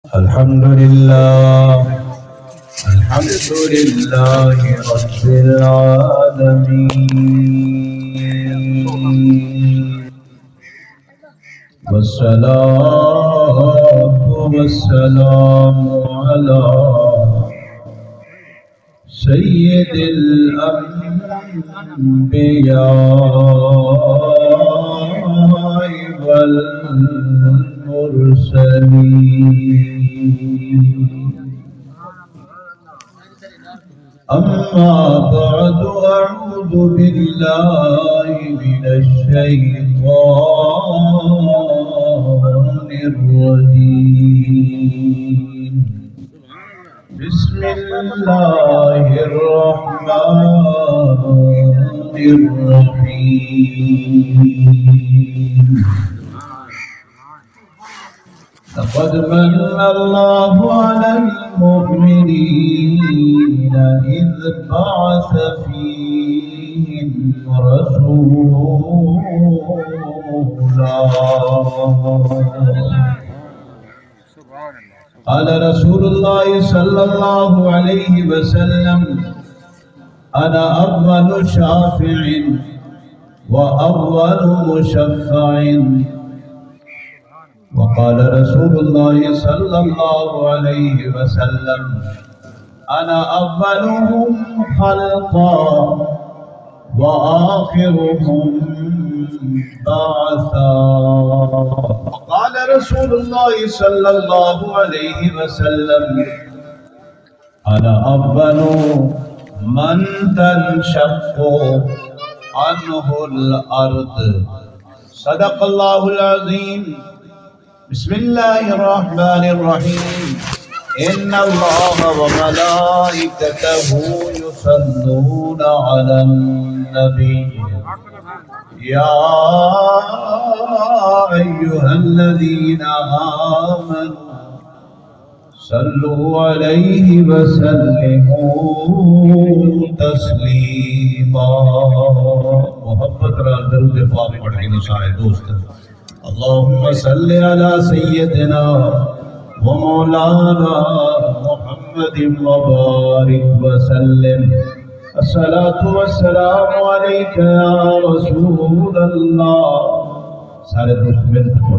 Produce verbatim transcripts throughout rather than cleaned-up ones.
الحمد لله، الحمد لله رب العالمين، والصلاة والسلام على سيد الأنبياء والمرسلين. أما بعد، أعوذ بالله من الشيطان الرجيم. بسم الله الرحمن الرحيم. لقد من الله على المؤمنين إذ بعث فيهم رسولا. قال رسول الله صلى الله عليه وسلم: أنا أول شافع وأول مشفع. وقال رسول الله صلى الله عليه وسلم: أنا أولهم خلقا وآخرهم بعثا. وقال رسول الله صلى الله عليه وسلم: أنا أول من تنشق عنه الأرض. صدق الله العظيم. بسم الله الرحمن الرحيم. إن الله وملائكته يصلون على النبي. يا أيها الذين آمنوا صلوا عليه وسلموا تسليما. محبت نال درود پاک پڑھ کے سارے دوست، اللهم صل على سيدنا ومولانا محمد وبارك وسلم. الصلاة والسلام عليك يا رسول الله. سارے دوست مل کے پڑھو۔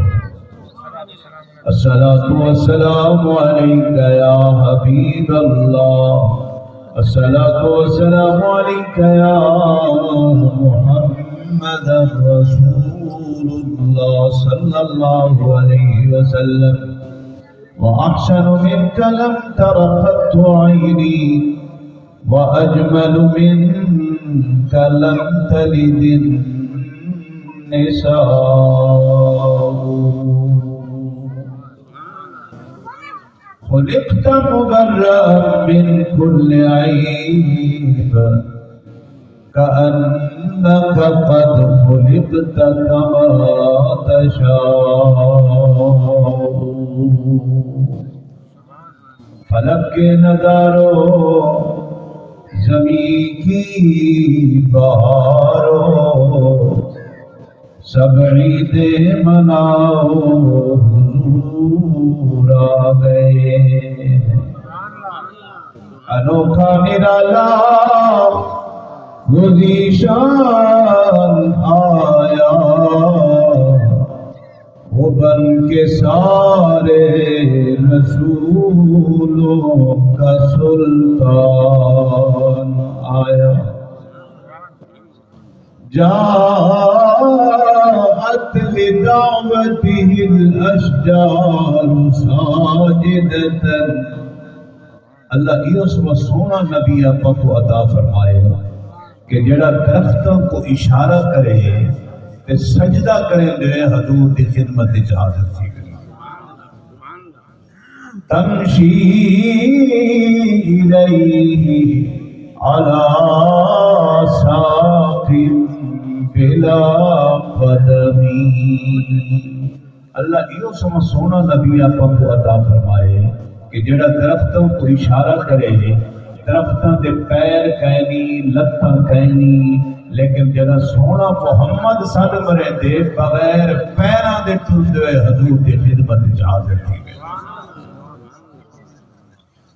الصلاة والسلام عليك يا حبيب الله. الصلاة والسلام عليك يا محمد رسول الله صلى الله عليه وسلم. وأحسن منك لم تر قط عيني، وأجمل منك لم تلد النساء. خلقت مبرأ من كل عيب، كأنك قد خلقت كما تشاء. فلک کے نظاروں، زمین کی بہاروں، سب عیدیں مناؤ، حضور آ گئے۔ انوکھا نرالا وہ ذیشان آیا، وہ بن کے سارے رسولوں کا سلطان آیا۔ جاءت لدعوته الأشجار ساجدة۔ اللہ ایہو سوا سوہݨا نبی آپاں کوں عطا فرمائے کہ جیڑھا درختاں کوں اشارہ کرے تے سجدہ کریندے ہوئے حضور دی خدمت وچ حاضر تھی ڳئے۔ تمشی الیہ علی ساق بلا قدم۔ اللہ ایہو سوا سوہݨا نبی آپاں کوں عطا فرمائے کہ جیڑھا درختاں کوں اشارہ کرے، درختاں دے پیر کائنی، لتاں کائنی، لیکن جیڑھا سوہݨا محمد سݙ مریندے، بغیر پیراں دے ٹردے ہوئے حضور دی خدمت وچ حاضر تھی ڳئے۔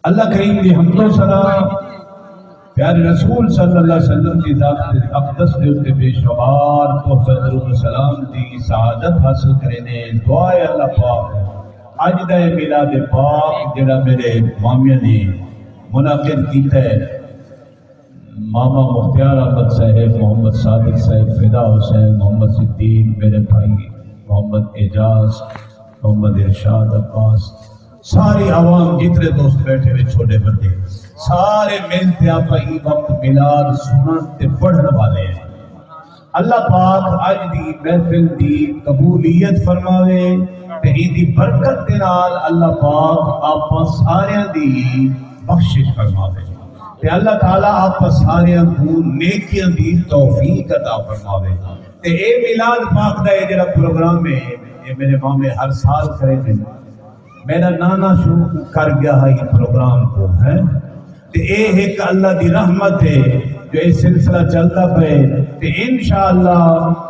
اللہ کریم دی حمد و ثنا، پیارے رسول صلی اللہ علیہ وسلم دی ذات اقدس دے اتے بے شمار تحفے، درود و سلام دی سعادت حاصل کریندے۔ دعا ہے اللہ پاک، اڄ دا اے میلاد پاک جڑا میرے مامیاں نے منعقد کیتا ہے، ماما مختیار احمد صاحب، محمد صادق صاحب، فدا حسین، محمد صدیق، میرے بھائی محمد اعجاز، محمد ارشاد عباس، ساری عوام، جتنے دوست بیٹھے ہوئے چھوٹے بڑے، سارے مل تے آپاں ایں وقت میلاد سنݨ تے پڑھݨ والے ہیں۔ اللہ پاک اڄ دی محفل دی قبولیت فرماوے تے ایندی برکت دے نال اللہ پاک آپاں ساریاں دی بخشش فرماوے تے اللہ تعالیٰ آپاں ساریاں کوں نیکیاں دی توفیق عطا فرماوے۔ تے اے میلاد پاک دا اے جڑا پروگرام ہے، اے میرے مامے ہر سال کریندے۔ میرا نانا شروع کر گیا ہے یہ پروگرام کو، ہیں؟ تے اے ہک اللہ دی رحمت ہے جو اے سلسلہ چلدا پئے۔ تے انشاءاللہ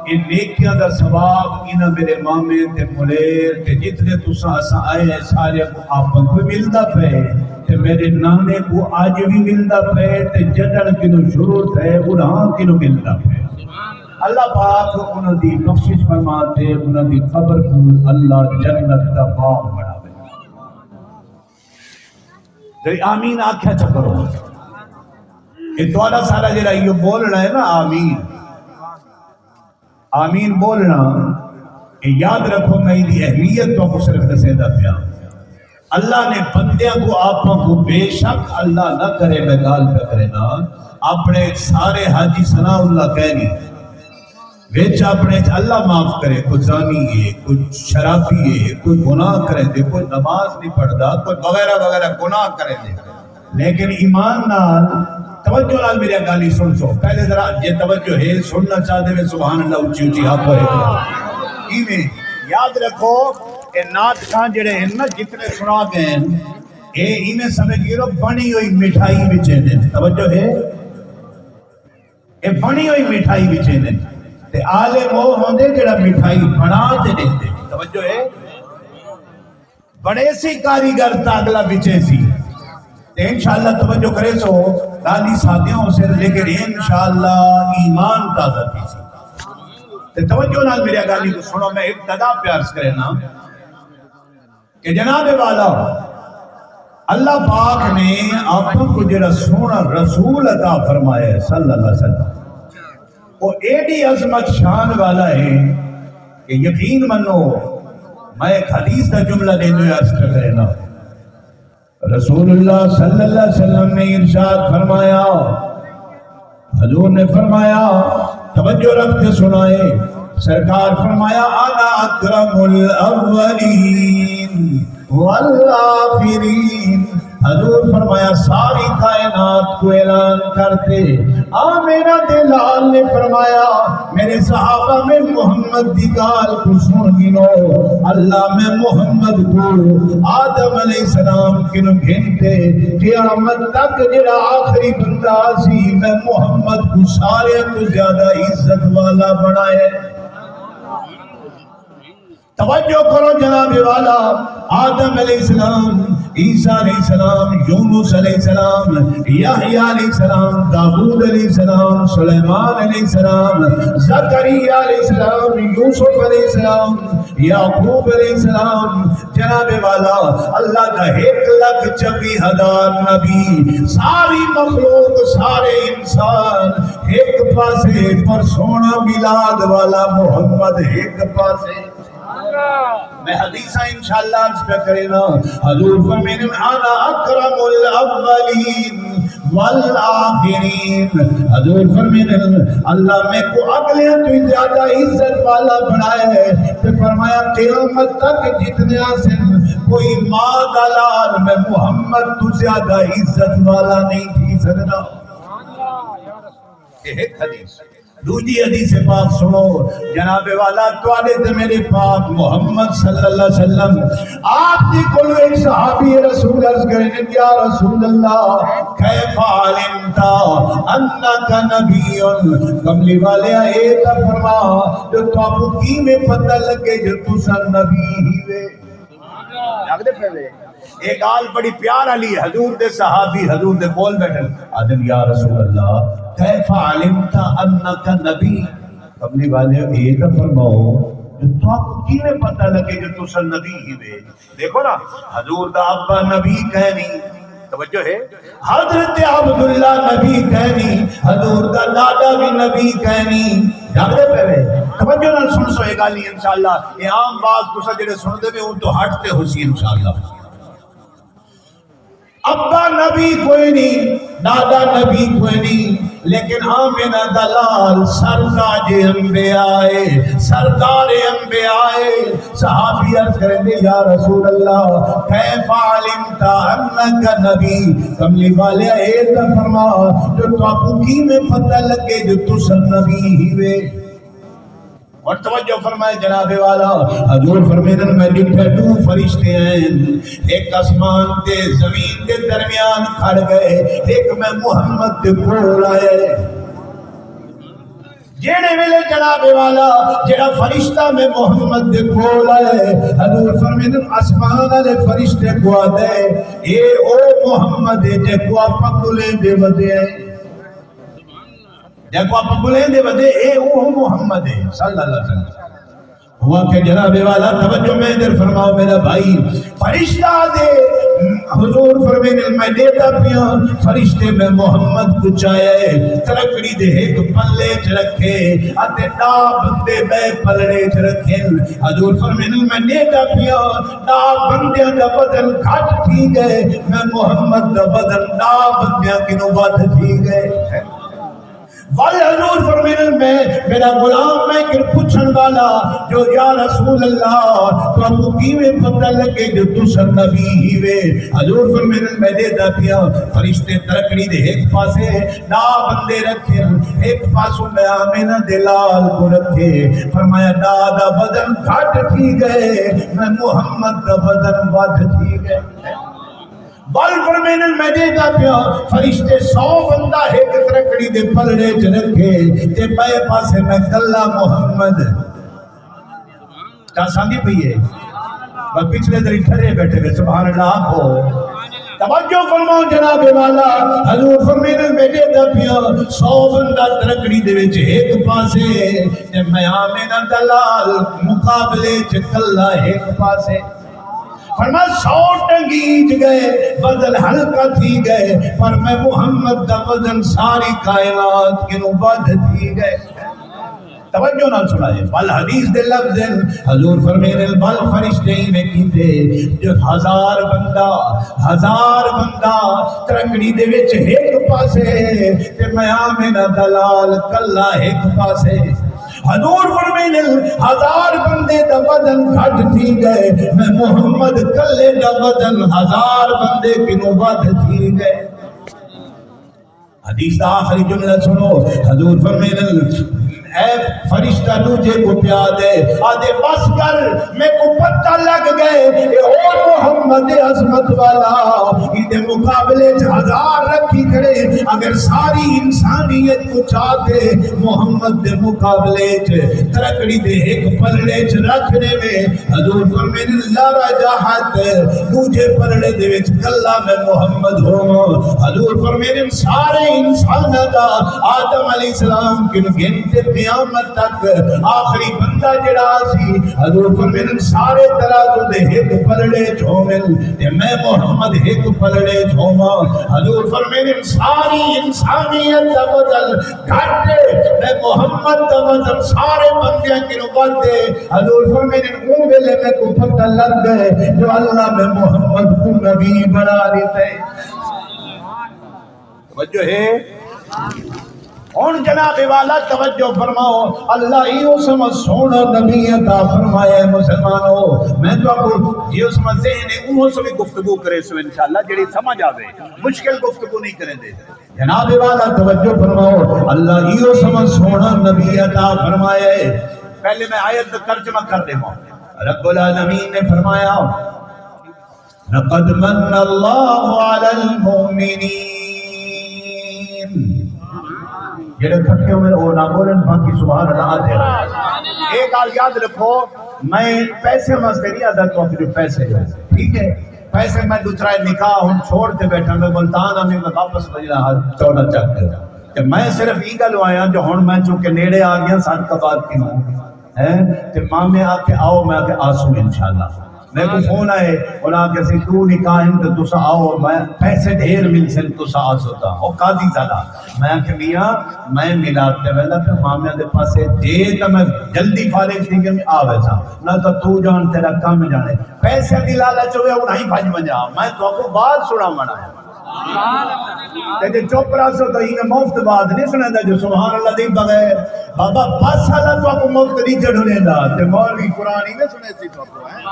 اے نیکیاں دا ثواب انہاں میرے مامے تے ملیر تے جتنے تساں اساں آئے ہیں سارے کو آپاں کو ملدا پئے۔ تے میرے نانے کو اڄ وی ملدا پئے تے جݙݨ کنوں شروع تھئے، اݙاں کنوں ملدا پئے۔ اللہ پاک انہاں دی بخشش فرما تے انہاں دی قبر کو اللہ جنت دا باغ بݨاوے۔ ذرا آمین آکھیا چا کرو۔ اے تہاݙا سارا جڑا ایہو بولݨا ہے نا، آمین، آمین بولݨا، اے یاد رکھو، میں ایندی اہمیت تہاکوں صرف ݙسیندا پیاں۔ اللہ نے بندیاں کو، آپاں کو، بے شک اللہ نہ کرے، میں ڳالھ پیا کرینداں، اپݨے سارے حاجی ثناء اللہ کائنی وچ اپݨے اچ اللہ معاف کرے، کوئی زانی ہے، کوئی شرابی ہے، کوئی گناہ کریندے، کوئی نماز نہیں پڑھدا، کوئی وغیرہ وغیرہ گناہ کریندے، لیکن ایمان نال، توجہ نال میری ڳالھ سݨسو۔ پہلے ذرا جے توجہ ہے، سݨنا چاہندے وے، سبحان اللہ اچی اچی آکھو۔ ایویں یاد رکھو، اے نعت خواں جڑے ہیں نا، جتنے سݨا ڳئے ہیں، اے ایویں سمجھ گھرو بݨی ہوئی مٹھائی وچ ہن۔ توجہ ہے؟ اے بݨی ہوئی مٹھائی وچیندن۔ تے عالم او ہوندے جڑا مٹھائی بݨا تے ݙیندے۔ توجہ ہے؟ بݨیسی کاریگر تاں اڳلا وچیسی۔ تے انشاءاللہ توجہ کریسو، ڳالھیں سادیاں ہوسن، لیکن انشاءاللہ ایمان تازہ تھیسی۔ تے توجہ نال میری ڳالھیں کوں سݨو، میں ابتدا پیا عرض کرینداں۔ کہ جناب والا، اللہ پاک نے آپاں کو جڑا سوہݨا رسول عطا فرمایا ہے صلی اللہ علیہ وسلم، وہ ایڈی عظمت شان والا ہے کہ یقین منو، میں ایک حدیث دا جملہ ݙیندے ہوئے عرض کر رہا ہوں۔ رسول اللہ صلی اللہ علیہ وسلم نے ارشاد فرمایا، حضور نے فرمایا، توجہ رکھ تے سݨائے، سرکار فرمایا، انا اکرم الاولین والآخرین۔ حضور فرمایا، ساری کائنات کو اعلان کر تے، آمنہ دے لال نے فرمایا، میرے صحابہ، میں محمد دی ڳالھ کوں سݨ گھنو۔ اللہ میں محمد کوں آدم علیہ السلام کنوں گھن تے قیامت تک جڑا آخری بندہ سی، میں محمد کوں سارے کوں زیادہ عزت والا بݨایا۔ توجہ کرو جناب والا، آدم علیہ السلام، عیسیٰ علیہ السلام، یونس علیہ السلام، یحییٰ علیہ السلام، داؤد علیہ السلام، سلیمان علیہ السلام، زکریا علیہ السلام، یوسف علیہ السلام، یعقوب علیہ السلام، جناب والا، اللہ دا ہک لکھ چوی ہزار نبی، ساری مخلوق، سارے انسان ہک پاسے، پر سوہݨا میلاد والا محمد ہک پاسے۔ میں حدیثاں انشاءاللہ عرض پیا کرینا۔ حضور فرمیندن، انا اکرم الاولین والآخرین۔ حضور فرمیندن، اللہ میکوں اڳلیاں توں زیادہ عزت والا بݨایا ہے۔ تے فرمایا، قیامت تک جتنے آسن، کوئی ماں دا لال میں محمد توں زیادہ عزت والا نہیں تھی سڳدا۔ یہ ایک حدیث۔ ݙوجھی حدیث پاک سݨو، جناب والا، تہاݙے تے میرے پاک محمد صلی اللہ علیہ وسلم آپ دے کولوں ایک صحابی رسول عرض کرے، یا رسول اللہ، کیف علمت انک نبی؟ کملی والیا، اے تاں فرما جو تہاکوں کیویں پتہ لڳے جو تساں نبی ہیوے؟ آکھدے پئے وے، اے ڳالھ بڑی پیار والی ہے۔ حضور دے صحابی حضور دے کول ٻیٹھن، آکھدن، یا رسول اللہ، کیف علمت انک نبی؟ کملی والے، اے تاں فرماؤ جو تہاکوں کیویں پتہ لڳے جو تساں نبی ہیوے؟ دیکھو نا، حضور دا ابا نبی کائنی، توجہ ہے، حضرت عبداللہ نبی کائنی، حضور دا ݙاݙا وی نبی کائنی۔ جاڳدے پئے وے؟ توجہ نال سݨسو اے ڳالھیں انشاءاللہ۔ اے عام وعظ تساں جیڑھے سݨدے وے، اوں توں ہٹ تے ہوسی انشاءاللہ۔ ابا نبی کوئی نی، ݙاݙا نبی کوئی نی، لیکن آمنہ دا لال سردار انبیاء ہے، سردار انبیاء ہے۔ صحابی عرض کریندے، یا رسول اللہ، کیف علمت انک نبی؟ کملی والے، اے تاں فرما جو تہاکوں کیویں پتہ لڳے جو تساں نبی ہیوے؟ ہݨ توجہ فرمائے جناب والا، حضور فرمیندن، میں ݙٹھے ݙو فرشتے ہن، ہک اسمان تے زمین دے درمیان کھڑ ڳئے، ہک میں محمد دے کول آئے۔ جیڑھے ویلے جناب والا، جیڑھا فرشتہ میں محمد دے کول آئے، حضور فرمیندن، اسمان والے فرشتے کوں آہدے، اے او محمد ہے جیکوں آپاں ٻلیندے ودے ہیں۔ جیکوں آپاں ٻلیندے ودے، اے اوہو محمد ہے، صلی اللہ علیہ وسلم۔ ہوا کہ جناب والا، توجہ میں ادھر فرماؤ میرا بھائی، فرشتہ دے حضور فرمیندن، میں ݙیہدا پیاں، فرشتے میں محمد کوں چایا ہے، ترکڑی دے ہک پلے چ رکھے، اتے ݙاہ بندے ٻئے پلڑے چ رکھن۔ حضور فرمیندن، میں ݙیہدا پیاں، ݙاہ بندیاں دا وزن گھٹ تھی ڳئے، میں محمد دا وزن ݙاہ بندیاں کنوں ودھ تھی ڳئے۔ ول حضور فرمیندن، میں، میرا غلام، میں کر پچھن والا جو یا رسول اللہ، تہاکوں کیویں پتہ لڳے جو تساں نبی ہیوے؟ حضور فرمیندن، میں ݙیہدا پیاں، فرشتے ترکڑی دے ہک پاسے ݙاہ بندے رکھے، ہک پاسوں میں آمنہ دے لال کوں رکھے، فرمایا، ݙاہ دا وزن گھٹ تھی ڳئے، میں محمد دا وزن ودھ تھی ڳئے۔ ول فرمیندن، میں ݙیہدا پیاں، فرشتے سو بندہ ہک ترکڑی دے پلڑے چ رکھے، تے ٻئے پاسے میں کلھا محمد۔ چس آندی پئی ہے؟ بس پچھلے دری ٹھرے ٻیٹھے وے، سبحان اللہ آکھو۔ توجہ فرماؤ جناب والا، حضور فرمیندن، میں ݙیہدا پیاں، سو بندہ ترکڑی دے وچ ہک پاسے، تے میں آمنہ دا لال مقابلے چ کلھا ہک پاسے۔ فرمایا، سو ٹنگیج ڳئے، وزن ہلکا تھی ڳئے، پر میں محمد دا وزن ساری کائنات کنوں ودھ تھی ڳئے۔ توجہ نال سݨائے، ول حدیث دے لفظ ہن، حضور فرمیندن، ول فرشتے ایویں کیتے جو ہزار بندہ، ہزار بندہ ترکڑی دے وچ ہک پاسے، تے میں آمنہ دا لال کلھا ہک پاسے۔ حضور فرمیندن، ہزار بندے دا وزن گھٹ تھی ڳئے، میں محمد کلھے دا وزن ہزار بندے کنوں ودھ تھی ڳئے۔ حدیث دا آخری جملہ سݨو، حضور فرمیندن، اے فرشتہ ݙوجھے کوں پیا ݙے، آہدے، بس کر، میکوں پتہ لڳ ڳئے، اے او محمد عظمت والا، ایندے مقابلے چ ہزار رکھی کھڑے، اگر ساری انسانیت کوں چا تے محمد دے مقابلے چ ترکڑی دے ہک پلڑے چ رکھ ݙیوے، حضور فرمیندن، لرجحت، ݙوجھے پلڑے دے وچ کلھا میں محمد ہوواں۔ حضور فرمیندن، سارے انساناں دا، آدم علیہ السلام کنوں گھن تے قیامت تک آخری بندہ جیڑھا سی، حضور فرمیندن، سارے ترازو دے ہک پلڑے چ ہوون تے میں محمد ہک پلڑے چ ہوواں۔ حضور فرمیندن، ساری انسانیت دا وزن گھٹ ہے، میں محمد دا وزن سارے بندیاں کنوں ودھ ہے۔ حضور فرمیندن، اوں ویلے میکوں پتہ لڳ ڳئے جو اللہ میں محمد کوں نبی بݨا ݙتے۔ توجہ ہے؟ ہݨ جناب والا توجہ فرماؤ، اللہ ایہو سمجھ سوہݨا نبی عطا فرمایا ہے۔ مسلمانو، میں تہاکوں جیہو سمجھ ذہن ہے، اونہو سویں گفتگو کریسوں انشاءاللہ، جیڑھی سمجھ آوے، مشکل گفتگو نہیں کریندے۔ جناب والا توجہ فرماؤ، اللہ ایہو سمجھ سوہݨا نبی عطا فرمایا ہے۔ پہلے میں آیت دا ترجمہ کر ݙیواں۔ رب العالمین نے فرمایا، لقد من اللہ علی المؤمنین۔ جیڑھے تھکے ہوئے او نہ ٻولن، باقی سبحان اللہ آہدے رہو۔ ایک ڳالھ یاد رکھو، میں پیسے واسطے نہیں آہدا تہاکوں جو پیسے ݙیو۔ ٹھیک ہے؟ پیسے میں ݙو ترائے نکاح ہݨ چھوڑ تے ٻیٹھاں، میں ملتان آندی، میں واپس وڄݨا ہا چوݙاں چک۔ تے میں صرف ایں ڳالھوں آیاں جو ہݨ میں چونکہ نیڑے آ ڳیاں، ساݙ قباد کنوں ہیں، تے مامے آکھے آؤ، میں آکھیا آسوں انشاءاللہ۔ میکوں فون آئے، انہاں آکھیا سی ݙو نکاح ہن تے تساں آؤ، میں پیسے ڈھیر ملسن، تساں آسو تاں۔ او قاضی زادہ، میں آکھیا میاں، میں میلاد تے ویندا پیاں، مامیاں دے پاسے جے تاں میں جلدی فارغ تھی ڳیاں آ ویساں، نہ تاں توں ڄاݨ تیݙا کم ڄاݨے۔ پیسے دی لالچ ہووے، اݙاہیں بھڄ ونڄاں، میں تہاکوں وعظ سݨاوݨ آیاں۔ تے جے چپ رہسو تاں ایں مفت وعظ نہیں سݨیندا جو سبحان اللہ دے بغیر۔ بابا بس اللہ تہاکوں مفت نہیں چڑھݨیندا، تے مولوی قرآن ہی نہ سݨیسی تہاکوں، ہیں؟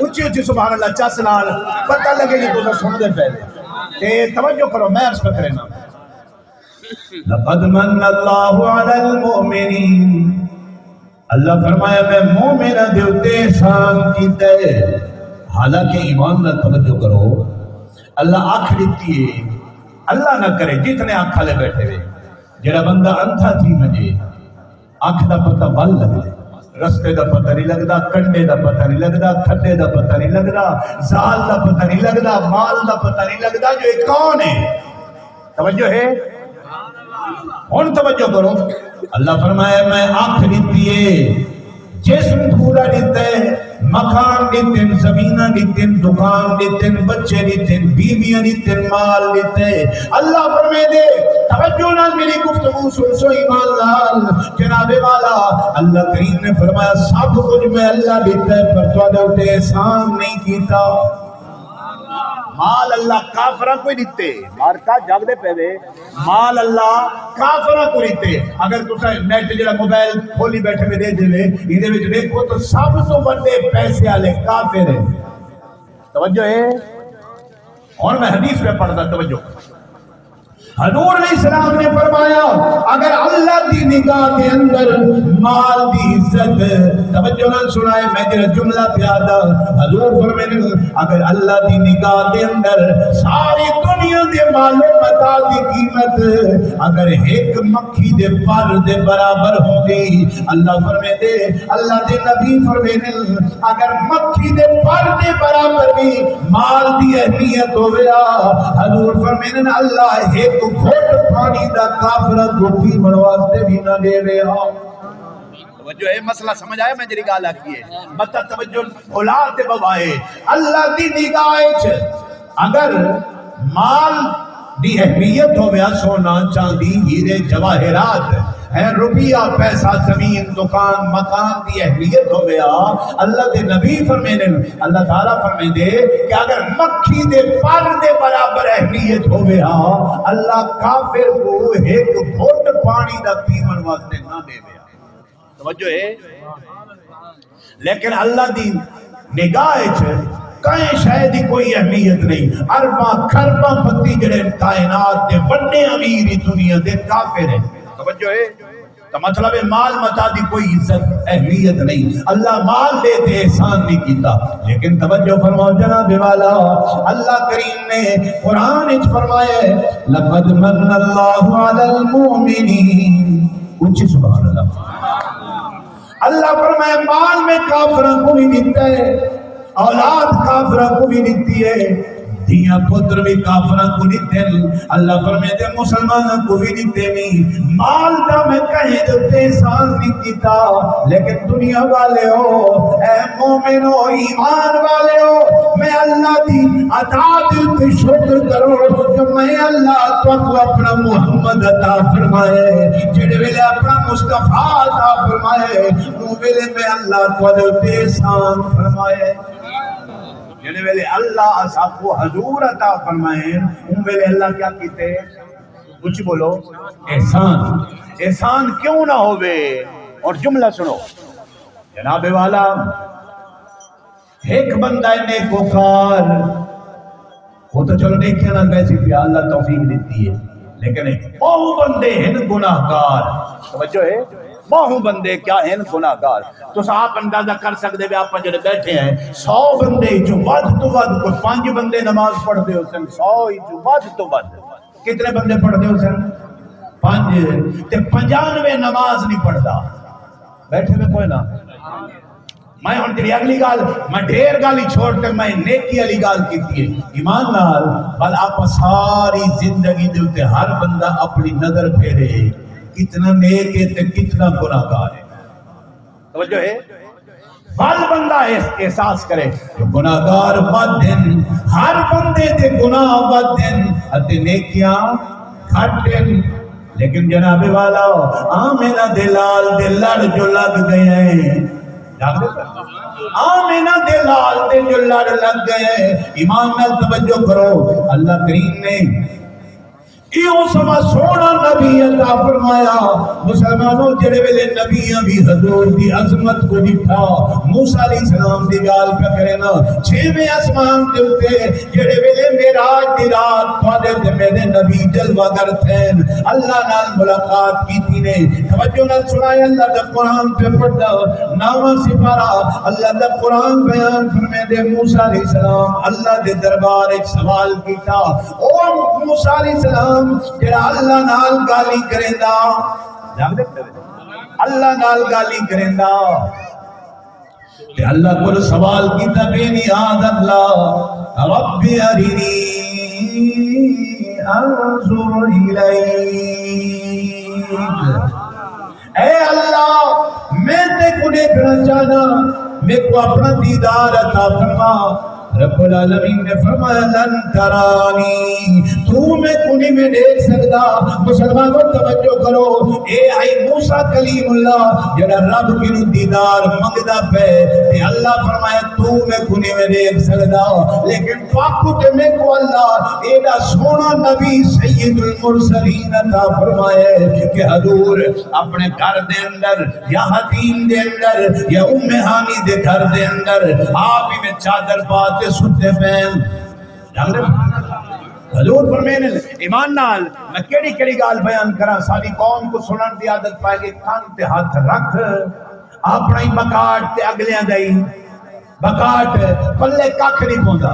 اچی اچی سبحان اللہ چس نال، پتہ لڳے جو تساں سݨدے پئے۔ تے توجہ کرو، میں عرض پیا کرینداں۔ لقد من اللہ علی المؤمنین، اللہ فرمایا میں مومناں دے اتے احسان کیتا ہے۔ حالانکہ ایمان نال توجہ کرو، اللہ اکھ ݙتی ہے، اللہ نہ کرے جتنے اکھ والے ٻیٹھے ہوئے، جڑا بندہ اندھا تھی ونڄے، اکھ دا پتہ ول لڳدے، رستے دا پتہ نہیں لڳدا، کنڈے دا پتہ نہیں لڳدا، کھڈے دا پتہ نہیں لڳدا، زال دا پتہ نہیں لڳدا، مال دا پتہ نہیں لڳدا جو اے کون ہے۔ توجہ ہے؟ ہݨ توجہ کرو، اللہ فرمایا میں اکھ ݙتی ہے، جسم پورا ݙتا ہے، مکان ݙتے، زمیناں ݙتن، دکان ݙتن، بچے ݙتن، بیویاں ݙتن، مال ݙتے۔ اللہ فرمیندے، توجہ نال میری گفتگو سݨسو ایمان نال، جناب والا، اللہ کریم نے فرمایا سب کچھ میں اللہ ݙتا ہے، پر تہاݙے اتے احسان نہیں کیتا۔ مال اللہ کافراں کوں ہی ݙتے، مارکا جاڳدے پئے وے، مال اللہ کافراں کوں ݙتے۔ اگر تساں نیٹ جڑا موبائل کھولی ٻیٹھے وے ݙیکھدے وے، ایندے وچ ݙیکھو تاں سب توں وݙے پیسے والے کافر ہیں۔ توجہ ہے؟ ہݨ میں حدیث پہ پڑھدا، توجہ۔ حضور علیہ السلام نے فرمایا، اگر اللہ دی نگاہ دے اندر مال دی عزت، توجہ نال سݨائے، میں جڑا جملہ پیا دا، حضور فرمیندے، اگر اللہ دی نگاہ دے اندر ساری دنیا دے مال و متاع دی قیمت اگر ہک مکھی دے پر دے برابر ہوندی، اللہ فرمیندے، اللہ دے نبی فرمیندے، اگر مکھی دے پر دے برابر بھی مال دی اہمیت ہووے ہا، حضور فرمیندے، اللہ ہک گھٹ پانی دا کافراں کوں پیوݨ واسطے بھی نہ ݙیوے ہا۔ توجہ ہے، مسئلہ سمجھ آیا میں جڑی ڳالھ آکھی ہے؟ مت توجہ اولاد تے بابا ہے۔ اللہ دی نگاہ وچ اگر مال دی اہمیت ہووے، سونا، چاندی، ہیرے، جواہرات، ہے، روپیہ، پیسہ، زمین، دکان، مکان دی اہمیت ہووے، اللہ دے نبی فرمیندے، اللہ تعالیٰ فرمیندے کہ اگر مکھی دے پر دے برابر اہمیت ہووے، اللہ کافر کوں ہک گھٹ پانی دا پیوݨ واسطے نہ ݙیوے۔ توجہ ہے؟ لیکن اللہ دی نگاہ وچ کہیں شے دی کوئی اہمیت نہیں۔ ارباں کھرباں پتی جڑے کائنات دے وݙے امیر ہی دنیا دے کافر ہیں۔ توجہ ہے؟ تو مطلب ہے مال متاع دی کوئی عزت اہمیت نہیں۔ اللہ مال دے تے احسان نہیں کیتا۔ لیکن توجہ فرماؤ جناب والا، اللہ کریم نے قرآن وچ فرمایا ہے، لقد من اللہ علی المؤمنین۔ اچی سبحان اللہ۔ اللہ فرمائے، مال میں کافراں کوں بھی ݙتا ہے، اولاد کافراں کوں بھی ݙتی ہے، دھیاں پتر بھی کافراں کوں ݙتے ہیں۔ اللہ فرمیندے، مسلماناں کوں بھی ݙتے نہیں۔ مال دا میں کہیں دے اتے احسان نہیں کیتا، لیکن دنیا والے ہو، اے مومن ہو، ایمان والے ہو، میں اللہ دی عطا دے اتے شکر کرو جو میں اللہ تہاکوں اپݨا محمد عطا فرمایا ہے۔ جیڑھے ویلے اپݨا مصطفیٰ عطا فرمایا ہے، اوں ویلے میں اللہ تہاݙے اتے احسان فرمایا ہے۔ جیڑھے ویلے اللہ اساکوں حضور عطا فرمائے، اوں ویلے اللہ کیا کیتے؟ اچی بولو، احسان۔ احسان کیوں نہ ہووے؟ اور جملہ سݨو جناب والا، ہک بندہ ہے نیکوکار، وہ تو چلو نیکیاں نال ویسی پیا، اللہ توفیق ݙتی ہے، لیکن ٻہوں بندے ہن گناہگار۔ توجہ ہے؟ ٻہوں بندے کیا ہن؟ گناہگار۔ تساں آپ اندازہ کر سڳدے وے، آپاں جڑے ٻیٹھے ہیں، سو بندے وچوں ودھ توں ودھ کوئی پنج بندے نماز پڑھدے ہوسن، سو وچوں ودھ توں ودھ۔ کتنے بندے پڑھدے ہوسن؟ پنج۔ تے پنجانوے نماز نہیں پڑھدا۔ ٻیٹھے وے کوئی نہ۔ میں ہݨ جیڑھی اڳلی ڳالھ، میں ڈھیر ڳالھیں چھوڑ تے میں نیکی آلی ڳالھ کیتی ہے۔ ایمان نال، ول آپاں ساری زندگی دے اتے ہر بندہ اپݨی نظر پھیرے، کتنا نیک ہے تے کتنا گناہگار ہے۔ توجہ ہے؟ ول بندہ احس-، احساس کرے جو گناہگار ودھ ہن، ہر بندے دے گناہ ودھ ہن اتے نیکیاں گھٹ ہن۔ لیکن جناب والا، آمنہ دے لال دے لڑ جو لڳ ڳئے ہیں۔ آمنہ دے لال دے جو لڑ لڳ ڳئے ہیں۔ ایمان نال توجہ کرو، اللہ کریم نے ایہو سما سوہݨا نبی عطا فرمایا۔ مسلمانوں، جڑے ویلے نبیاں بھی حضور دی عظمت کو ݙٹھا، موسیٰ علیہ السلام دی ڳالھ پیا کرے نا، چھیویں آسمان دے اتے جڑے ویلے معراج دی رات تہاݙے تے میݙے نبی جلوہ گر تھین، اللہ نال ملاقات کیتی نے۔ توجہ نال سݨائے، اللہ دا قرآن پیا پڑھدا، نواں سپارہ، اللہ دا قرآن بیان فرمیندے، موسیٰ علیہ السلام اللہ دے دربار وچ سوال کیتا۔ او موسیٰ علیہ السلام جڑا اللہ نال ڳالھیں کریندا، اللہ نال ڳالھیں کریندا، تے اللہ کول سوال کیتا، بے نیاز اللہ، رب ارنی انظر الیک۔ اے اللہ، میں تیکوں ݙیکھݨا چاہنا، میکوں اپݨا دیدار عطا فرما۔ رب العالمین نے فرمایا، لن ترانی، توں میکوں نہیں میں ݙیکھ سڳدا۔ مسلمانوں، توجہ کرو، اے ہئی موسیٰ کلیم اللہ جڑا رب کنوں دیدار منگدا پئے، تے اللہ فرمایا، توں میکوں نہیں میں ݙیکھ سڳدا، لیکن تہاکوں تے میکوں اللہ ایݙا سوہݨا نبی سید المرسلین عطا فرمایا ہے کہ حضور اپݨے گھر دے اندر یا حتیم دے اندر یا ام ہانی دے گھر دے اندر آپ ہی میں چادر پا تے ستے پئے۔ حضور فرمیندے، ایمان نال میں کیڑھی کیڑھی ڳالھ بیان کراں، ساری قوم کو سنن دی عادت پائے گی، کن تے ہتھ رکھ، اپݨا ہی بکاٹ تے اڳلیاں دا ہی بکاٹ، پلے ککھ نہیں پوندا۔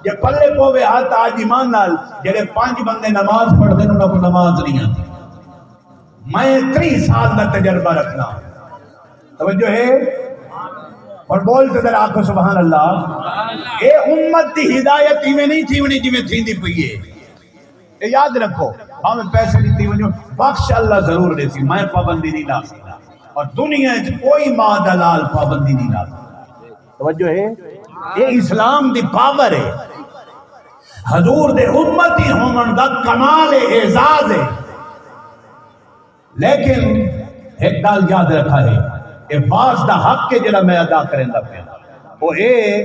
جے پلے پووے ہا تاں اڄ ایمان نال جڑے پنج بندے نماز پڑھدے نے، انہاں کوں نماز نہیں آندی۔ میں تریہہ سال دا تجربہ رکھنا۔ توجہ ہے؟ اور بول تے ذرا آکھو سبحان اللہ۔ اے امت دی ہدایت ایویں نہیں تھیوݨی جیویں تھیندی پئی ہے۔ اے یاد رکھو، بھاویں پیسے ݙتی ونڄو، بخش اللہ ضرور ݙیسی، میں پابندی نہیں لا سڳدا۔ اور دنیا وچ کوئی ماء دا لال پابندی نہیں لا سڳدا۔ توجہ ہے؟ اے اسلام دی پاور ہے، حضور دے امتی ہووݨ دا کمال ہے، اعزاز ہے۔ لیکن ہک ڳالھ یاد رکھا ہے، اے واز دا حق ہے جڑا میں ادا کریندا پیاں۔ او اے،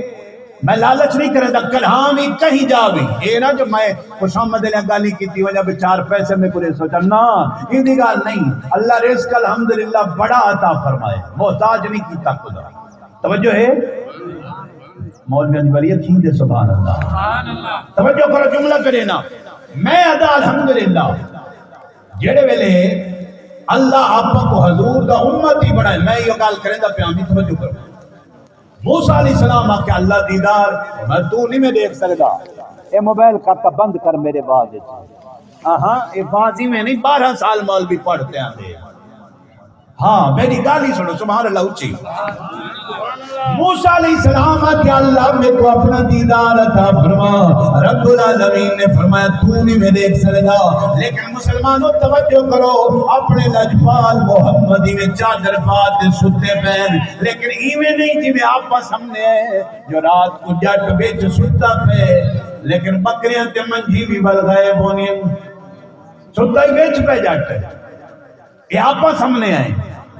میں لالچ نہیں کریندا، کلہاں وی کہیں جا وی۔ اے نہ جو میں خوشامد والیاں ڳالھیں کیتی ونڄاں، بے چار پیسے میں کوں سوچاں، نہ، ایندی ڳالھ نہیں۔ اللہ رزق الحمدللہ بڑا عطا فرمائے، محتاج نہیں کیتا خدا۔ توجہ ہے؟ مولویاں دی ولی اکھیں دے سبحان اللہ۔ توجہ کرو، جملہ کرے نا۔ میں ادا الحمدللہ۔ جیڑے ویلے اللہ آپاں کو حضور دا امتی بݨائے، میں ایہو ڳالھ کریندا پیاں، توجہ کرو۔ موسیٰ علیہ السلام آکھیا، اللہ دیدار، میں توں نہیں میں ݙیکھ سڳدا۔ اے موبائل کاکا بند کر میرے بعد وچ۔ ہاں، اے بعض ایویں نہیں، بارہ سال مولوی پڑھ تے آندے۔ ہاں، میری ڳالھ ہی سݨو، سبحان اللہ اچی۔ موسیٰ علیہ السلام آکھیا، اللہ میکوں اپݨا دیدار عطا فرما۔ رب العالمین نے فرمایا، توں نہیں میں ݙیکھ سڳدا۔ لیکن مسلمانوں، توجہ کرو، اپݨے لجپال محمد ایویں چادر پا تے ستے پئے، لیکن ایویں نہیں جیویں آپاں سامنے ہے جو رات کو جٹ وچ ستا پئے، لیکن ٻکریاں تے منجھی وی ول غائب ہونی، ستا ہی وچ پئے جٹ۔ اے آپاں سامنے آئے،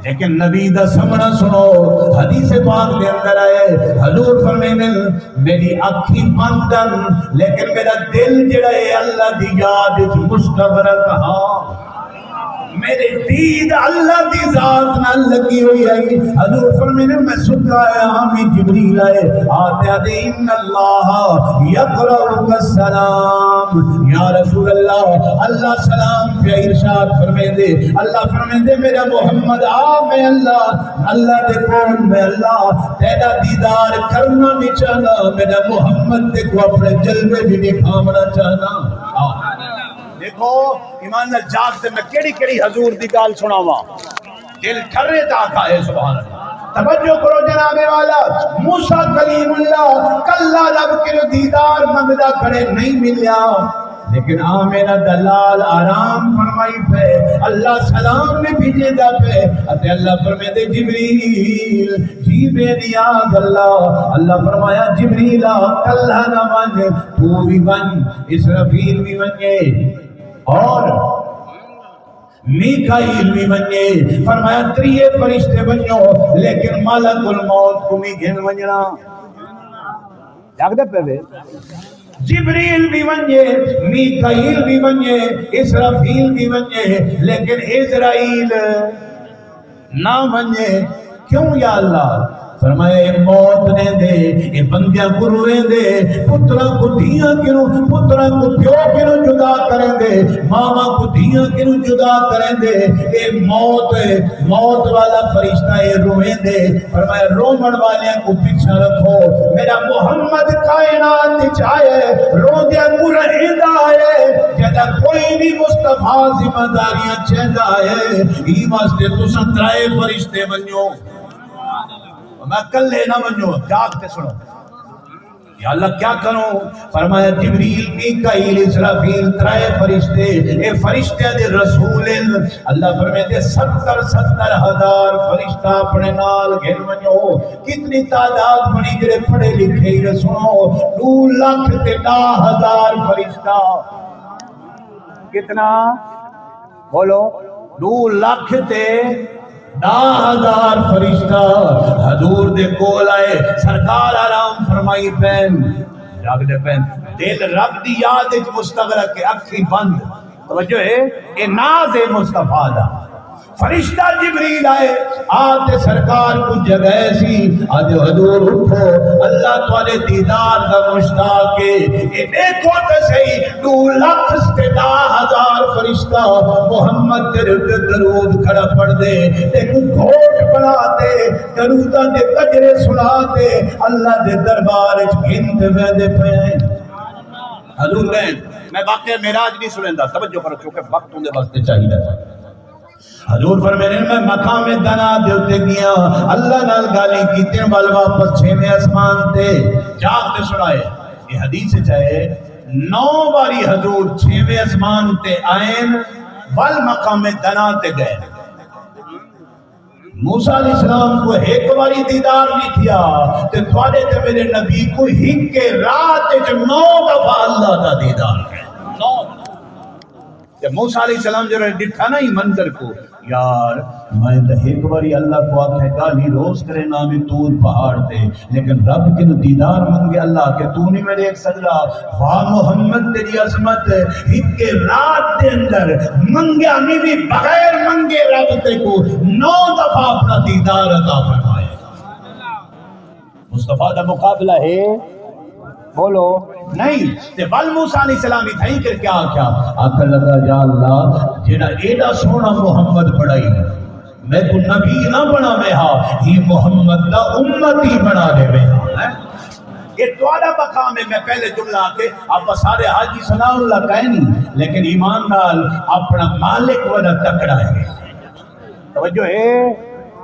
لیکن نبی دا سامنا سݨو۔ حدیث پاک دے اندر آئے، حضور فرمیندن، میری اکھیں بند ہن، لیکن میرا دل جڑا ہے اللہ دی یاد وچ مستغرق ہا۔ میری دید اللہ دی ذات نال لگی ہوئی ہے۔ حضور فرمیندن، میں ستا آیا ہاں، میں جبریل آئے، آتے آتے، ان اللہ یقرؤک السلام۔ یا رسول اللہ، اللہ سلام پیا ارشاد فرمیندے۔ اللہ فرمیندے، میرا محمد آ، میں اللہ، اللہ دے کول، میں اللہ تیرا دیدار کرنا بھی چاہنا، میرا محمد تیکوں اپݨے جلوے بھی دکھاوݨا چاہنا۔ آ۔ ݙیکھو، ایمان نال جاگ تے میں کیڑھی کیڑھی حضور دی ڳالھ سݨاواں۔ دل ٹھرے تاں آکھا ہے سبحان اللہ۔ توجہ کرو جناب والا، موسیٰ کلیم اللہ کلا رب کے دیدار منگدا کھڑے، نہیں ملیا۔ لیکن آمنہ دا لال آرام فرمائی پئے، اللہ سلام بھی بھیجیندا پئے۔ اتے اللہ فرمیندے، جبریل، جی بے نیاز اللہ۔ اللہ فرمایا، جبریل آ، کلا نہ ونڄ، تو بھی ونڄ، اسرافیل بھی ونڄے، اور میکائیل بھی ونڄے۔ فرمایا، تریے فرشتے ونڄو، لیکن ملک الموت کوں بھی گھن ونڄݨا۔ جاڳدے پئے وے۔ جبریل بھی ونڄے، میکائیل بھی ونڄے، اسرافیل بھی ونڄے، لیکن عزرائیل نہ ونڄے۔ کیوں یا اللہ؟ فرمایا، اے موت ݙیندے، اے بندیاں کوں رویندے، پتراں کوں دھیاں کنوں، پتراں کوں پیو کنوں جدا کریندے، ماواں کوں دھیاں کنوں جدا کریندے۔ اے موت، موت والا فرشتہ اے رویندے۔ فرمایا، رووݨ والیاں کوں پچھاں رکھو، میرا محمد کائنات وچ آئے، روندیاں کوں رہیندا آئے۔ جݙاں کوئی بھی مصطفیٰ ذمہ داریاں چیندا آئے، ایں واسطے تساں ترائے فرشتے ونڄو۔ میں کلے نہ ونڄو، جاڳ تے سݨو۔ یا اللہ، کیا کروں؟ فرمایا، جبریل، میکائیل، اسرافیل، ترائے فرشتے، اے فرشتیاں دے رسول ہن۔ اللہ فرمیندے، ستر، ستر ہزار فرشتہ اپݨے نال گھن ونڄو۔ کتنی تعداد بݨی جڑے پڑھے لکھے ہی؟ سݨو، ݙو لکھ تے ݙاہ ہزار فرشتہ۔ کتنا؟ بولو، ݙو لکھ تے ݙاہ ہزار فرشتہ حضور دے کول آئے، سرکار آرام فرمائی پئن، جاڳدے پئن۔ دل رب دی یاد وچ مستغرق ہے، اکھیں بند۔ توجہ ہے، اے ناز ہے مصطفیٰ دا۔ فرشتہ جبریل آئے، آ تے سرکار کوں جگائے سی، آہدے، حضور اٹھو، اللہ تہاݙے دیدار دا مشتاق ہے۔ اے ݙیکھو تے سہی، ݙو لکھ تے ݙاہ ہزار فرشتہ محمد تیݙے اتے درود کھڑا پڑھدے، تیکوں گھوٹ بݨا تے، دروداں دے کجرے سݨا تے، اللہ دے دربار وچ گھن تے ویندے پئے۔ حضور ڳئے، میں واقعہ معراج نہیں سݨیندا، توجہ کرو، کیونکہ وقت اوندے واسطے چاہیدا ہے۔ حضور فرمیندے، میں مقام دنا دے اتے ڳیا، اللہ نال ڳالھیں کیتیاں، ول واپس چھیویں اسمان تے جا تے سݨائے۔ اے حدیث وچ آئے، نو واری حضور چھیویں اسمان تے آئن، ول مقام دنا تے ڳئے۔ موسیٰ علیہ السلام کوں ہک واری دیدار نہیں تھیا، تے تہاݙے تے میرے نبی کوں ہک رات وچ نو دفعہ اللہ دا دیدار ہے۔ نو۔ تے موسیٰ علیہ السلام جڑا ݙٹھا نا ایں منظر کوں، یار، میں تاں ہک واری اللہ کوں آکھے ڳالھیں روز کرینداں وی طور پہاڑ تے، لیکن رب کنوں دیدار منگے، اللہ آکھے توں نہیں میں ݙیکھ سڳدا۔ واہ محمد تیری عظمت، ہک رات دے اندر منگیا نہیں وی، بغیر منگے رب تیکوں نو دفعہ اپݨا دیدار عطا فرمایا۔ مصطفیٰ دا مقابلہ ہے؟ بولو۔ نہیں۔ تے ول موسیٰ علیہ السلام اتھائیں کر کیا آکھیا؟ آکھن لگا، یا اللہ، جیڑا ایڈا سوہݨا محمد بݨائی، میکوں نبی نہ بݨاوے ہا، ہی محمد دا امتی بݨا ݙیوے ہا۔ ہیں؟ اے تہاݙا مقام ہے۔ میں پہلے جملہ آکھے، آپاں سارے حاجی ثناء اللہ کائنی، لیکن ایمان نال اپݨا مالک وݙا تکڑا ہے۔ توجہ ہے؟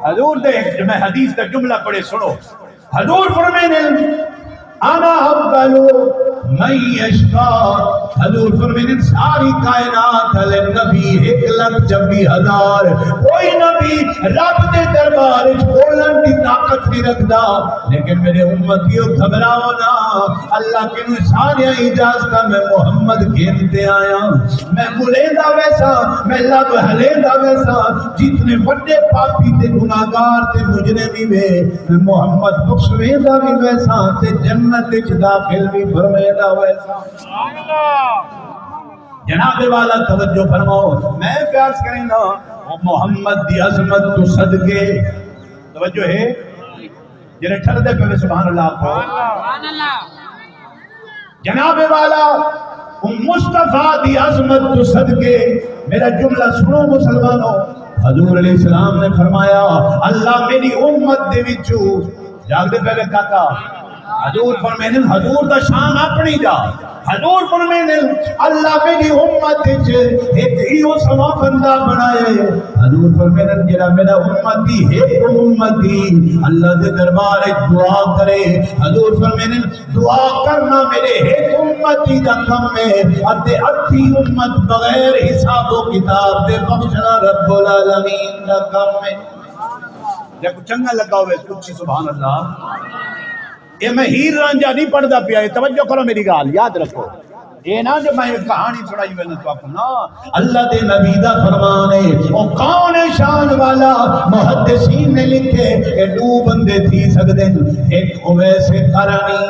حضور دے، میں حدیث دا جملہ پڑھے سݨو۔ حضور فرمیندے، انا اول من یشفع۔ حضور فرمیندے، ساری کائنات والے نبی، ہک لکھ چھبی ہزار، کوئی نبی رب دے دربار وچ بولݨ دی طاقت نہیں رکھدا، لیکن میرے امتیو، گھبراؤ نہ، اللہ کنوں ساریاں اجازتاں، میں محمد گھن تے آیا۔ میں ملیندا ویساں، میں لب ہلیندا ویساں، جتنے وݙے پاپی تے گناہگار تے مجرم ہی وے، میں محمد بخشویندا وی ویساں تے جنت وچ داخل وی فرمیندا ویساں۔ جناب والا توجہ فرماؤ، میں پیاس کریندا، او محمد دی عظمت توں صدقے، توجہ ہے، جڑے ٹھردے پے سبحان اللہ آکھو۔ سبحان اللہ۔ جناب والا، او مصطفیٰ دی عظمت توں صدقے، میرا جملہ سنو مسلمانو، حضور علیہ السلام نے فرمایا، اللہ میری امت دے وچوں، جاڳدے پے کاکا، حضور فرمیندے، حضور دا شان اپݨی جا، حضور فرمیندن، اللہ میری امت وچ ہک ایہو سوا بندہ بݨائے۔ حضور فرمیندن، جڑا میرا امتی، ہک امتی اللہ دے دربار وچ دعا کرے۔ حضور فرمیندن، دعا کرنا میرے ہک امتی دا کم ہے، اتے ادھی امت بغیر حساب و کتاب دے بخشنا رب العالمین دا کم ہے۔ جے کو چنگا لگا ہوئے، اچھی سبحان اللہ۔ اے میں ہیر رانجھا نہیں پڑھدا پیا، اے توجہ کرو میری ڳالھ یاد رکھو۔ اے نہ جو میں کہانی سݨائی وینداں تہاکوں، نہ۔ اللہ دے نبی دا فرمان ہے، او کون ہے شان والا؟ محدثین نے لکھے، اے ݙو بندے تھی سڳدن، ہک اویس قرنی،